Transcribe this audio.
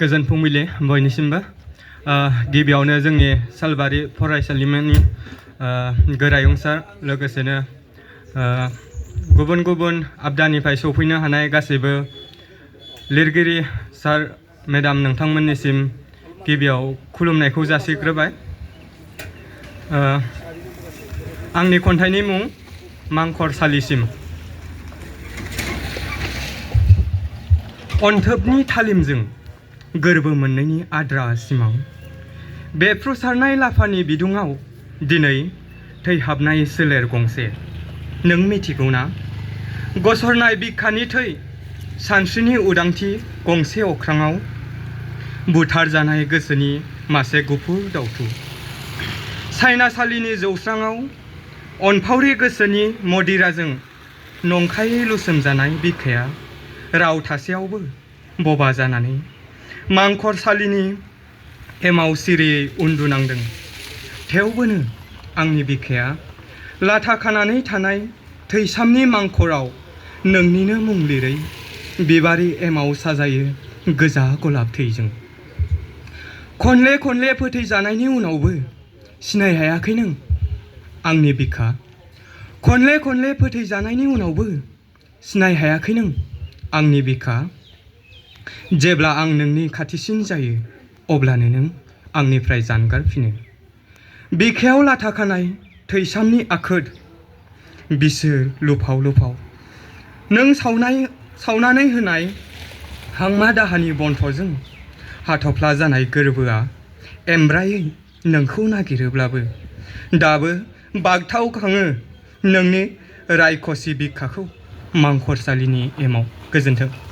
गोजोन फुंबिलि बयनिसिमबो गिबियावनो जोंनि सालबारि फरायसालिमानि गोरायुंसार लोगोसेनो गुबुन गुबुन आबदानिफ्राय सफैनो हानाय गासैबो लिरगिरि सार मेडाम नोंथांमोननिसिम गिबियाव खुलुमनायखौ जासिग्रोबाय। आंनि खन्थाइनि मुं मांखरसालिसिम। अन्थोबनि थालिमजों गोरबो मोननायनि आद्रा सिमां बेफ्रुसारनाय लाफानि बिदुङाव दिनै थैहाबनाय सोलेर गंसे। नों मिथिगौना गसरनाय बिखानि थै सानस्रिनि उदांथि गंसे अख्राङाव बुथार जानाय गोसोनि मासे गुफुर दावथु सायनासालिनि जौस्राङाव अनफावरि गोसोनि मदिराजों नंखायै लुसोमजानाय बिखाया राव थासेयावबो बबा जानानै मांखरसालिनि एमाव सिरियै उन्दुनांदों। थेवबोनो आंनि बिखाया लाथा खानानै थानाय थैसामनि मांखराव नोंनिनो मुं लिरै बिबारि एमाव साजायो गोजा गलाब थैजों। खनले खनले फोथैजानायनि उनावबो सिनाय हायाखै नों आंनि बिखा। खनले खनले फोथैजानायनि उनावबो सिनाय हायाखै नों आंनि बिखा। जेब्ला आं नोंनि खाथिसिन जायो अब्लानो नों आंनिफ्राय जानगारफिनो। बिखायाव लाथा खानाय थैसामनि आखोद बिसो लुफाव लुफाव नों सावनानै होनाय हांमा दाहानि बन्थ'जों हाथफ्ला जानाय गोरबोआ एमब्रायै नोंखौ नागिरोब्लाबो दाबो बागथावखाङो नोंनि रायखसि बिखाखौ मांखरसालिनि एमाव। गोजोन्थों।